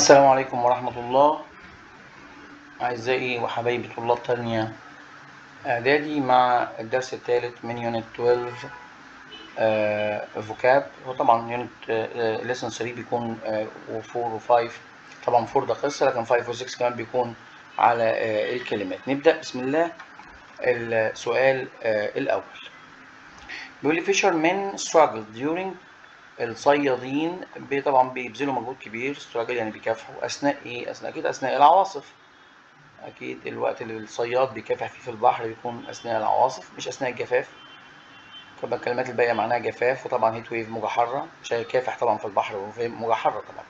السلام عليكم ورحمة الله، أعزائي وحبايبي طلاب تانية إعدادي، مع الدرس الثالث من unit 12 vocab. وطبعا unit lesson 3 بيكون و4 و5، طبعا 4 ده قصة، لكن 5 و6 كمان بيكون على الكلمات. نبدأ بسم الله. السؤال الأول بيقول لي fishermen struggle during، الصيادين طبعا بيبذلوا مجهود كبير، struggle يعني بيكافحوا أثناء إيه؟ أثناء أكيد أثناء العواصف. أكيد الوقت اللي الصياد بيكافح فيه في البحر بيكون أثناء العواصف، مش أثناء الجفاف. طبعا الكلمات الباقية معناها جفاف، وطبعا heat wave موجة حارة، مش هيكافح طبعا في البحر وفي موجة حارة طبعا.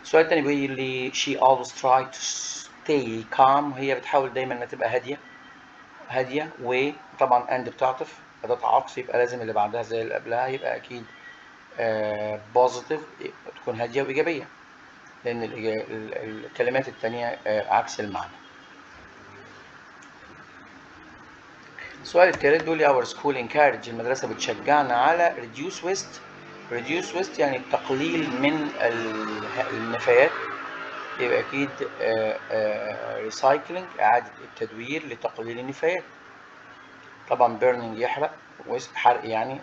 السؤال التاني بيقول لي she always try to stay calm، هي بتحاول دايما انها تبقى هادية هادية، وطبعا and بتعطف، أداة عطف، يبقى لازم اللي بعدها زي اللي قبلها، يبقى أكيد positive، تكون هادية وإيجابية، لأن الكلمات التانية عكس المعنى. السؤال التالت بيقول لي our school encourage، المدرسة بتشجعنا على reduce waste. reduce waste يعني التقليل من النفايات، يبقى أكيد recycling إعادة التدوير لتقليل النفايات. طبعا burning يحرق، waste حرق يعني،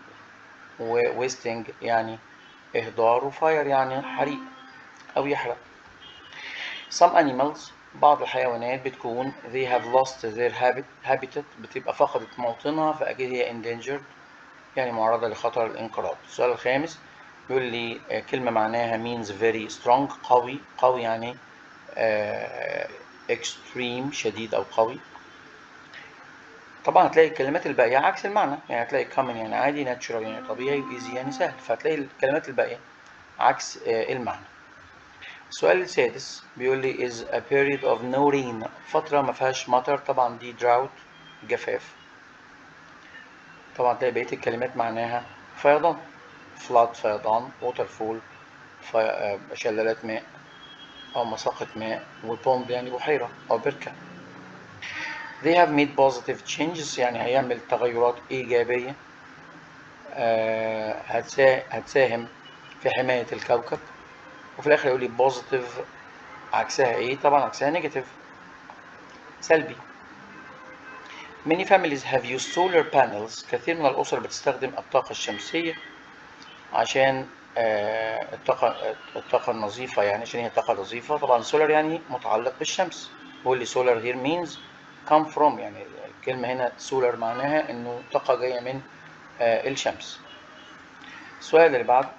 و wasting يعني إهدار، و fire يعني حريق أو يحرق. Some animals، بعض الحيوانات بتكون they have lost their habitat، بتبقى فقدت موطنها، فأكيد هي endangered يعني معرضة لخطر الانقراض. السؤال الخامس بيقول لي كلمة معناها means very strong، قوي، قوي يعني extreme شديد أو قوي. طبعا هتلاقي الكلمات الباقية عكس المعنى، يعني هتلاقي common يعني عادي، natural يعني طبيعي، و easy يعني سهل، فهتلاقي الكلمات الباقية عكس المعنى. السؤال السادس بيقول لي is a period of no rain، فترة ما فيهاش مطر، طبعا دي drought جفاف. طبعا تلاقي بقية الكلمات معناها فيضان، flood فيضان، waterfall شلالات ماء أو مساقط ماء، وبوند يعني بحيرة أو بركة. They have made positive changes يعني هيعمل تغيرات إيجابية، هتساهم في حماية الكوكب. وفي الآخر يقول لي positive عكسها إيه؟ طبعا عكسها negative سلبي. Many families have used solar panels، كثير من الأسر بتستخدم الطاقة الشمسية عشان الطاقة النظيفة، يعني عشان هي طاقة نظيفة. طبعا solar يعني متعلق بالشمس، بيقول لي solar here means come from، يعني الكلمة هنا solar معناها إنه طاقة جاية من الشمس. السؤال اللي بعده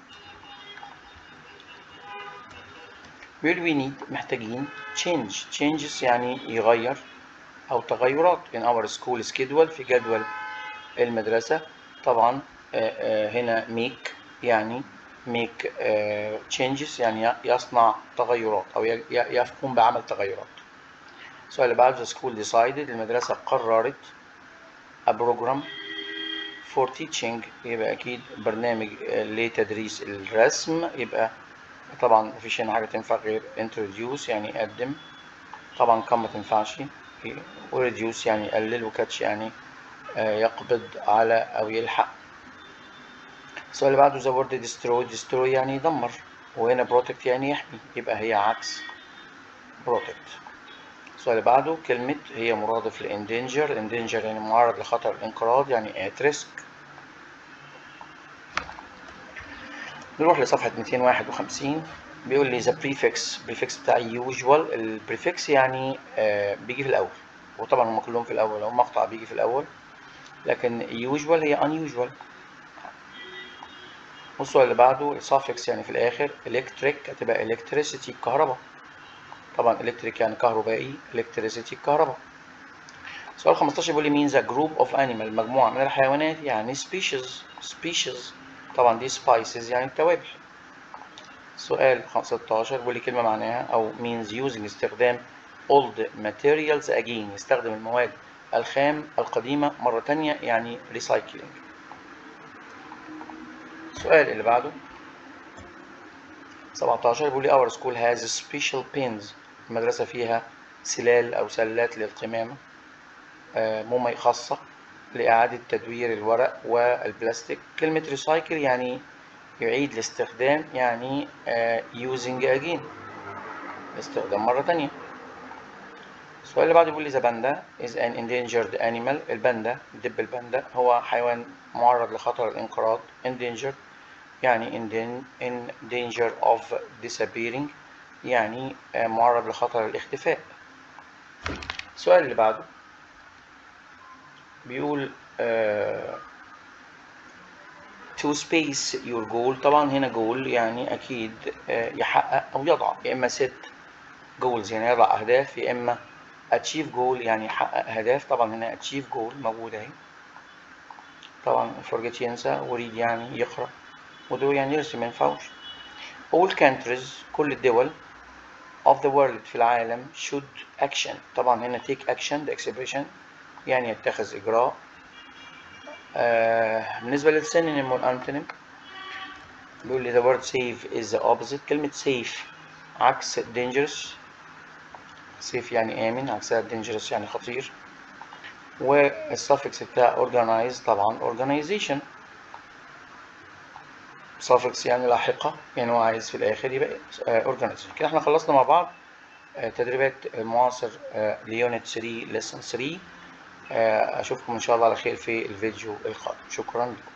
بيقول we need، محتاجين change، changes يعني يغير أو تغيرات in our school schedule في جدول المدرسة. طبعا هنا make يعني make changes يعني يصنع تغيرات أو يقوم بعمل تغيرات. السؤال اللي بعده the school decided، المدرسة قررت a program for teaching، يبقى أكيد برنامج لتدريس الرسم، يبقى طبعا مفيش هنا حاجة تنفع غير introduce يعني يقدم، طبعا come ما تنفعش، و reduce يعني يقلل، و catch يعني يقبض على أو يلحق. السؤال اللي بعده the word destroy، destroy يعني يدمر، وهنا protect يعني يحمي، يبقى هي عكس protect. السؤال اللي بعده كلمة هي مرادف ل endanger، endanger يعني معرض لخطر الانقراض يعني at risk. نروح لصفحة 251 بيقول لي the prefix، prefix بتاع usual، ال prefix يعني بيجي في الأول، وطبعا هم كلهم في الأول أو مقطع بيجي في الأول، لكن usual هي unusual. والسؤال اللي بعده suffix يعني في الآخر، electric هتبقى electricity الكهرباء، طبعا electric يعني كهربائي، electricity الكهرباء. سؤال 15 بيقول لي means a group of animal، مجموعة من الحيوانات يعني species، species طبعا دي spices يعني التوابل. سؤال 16 بيقول لي كلمة معناها أو means using استخدام old materials again، يستخدم المواد الخام القديمة مرة تانية يعني recycling. السؤال اللي بعده 17 بيقول لي our school has special pins، المدرسة فيها سلال أو سلات للقمامة، ممي خاصة لإعادة تدوير الورق والبلاستيك. كلمة recycle يعني يعيد الاستخدام، يعني using again. الاستخدام مرة تانية. السؤال اللي بعده بيقول لي the panda is an endangered animal. الباندا، دب الباندا، هو حيوان معرض لخطر الانقراض. endangered يعني in danger of disappearing، يعني معرض لخطر الاختفاء. السؤال اللي بعده بيقول to space your goal. طبعا هنا goal يعني أكيد يحقق أو يضع، يا إما set goals يعني يضع أهداف، يا إما achieve goal يعني يحقق أهداف. طبعا هنا achieve goal موجودة أهي. طبعا forget ينسى، و read يعني يقرأ، و draw يعني يرسم، ما ينفعوش. all countries كل الدول of the world في العالم should action. طبعا هنا take action ده expression يعني يتخذ إجراء. بالنسبة لل synonym وال antonym، بيقول لي the word safe is the opposite. كلمة safe عكس dangerous. safe يعني آمن، عكسها dangerous يعني خطير. وال suffix بتاع organize طبعا organization. suffix يعني لاحقة، يعني هو عايز في الآخر يبقى organization. كده احنا خلصنا مع بعض تدريبات المعاصر ل unit 3 lesson 3. أشوفكم إن شاء الله على خير في الفيديو القادم. شكرا لكم.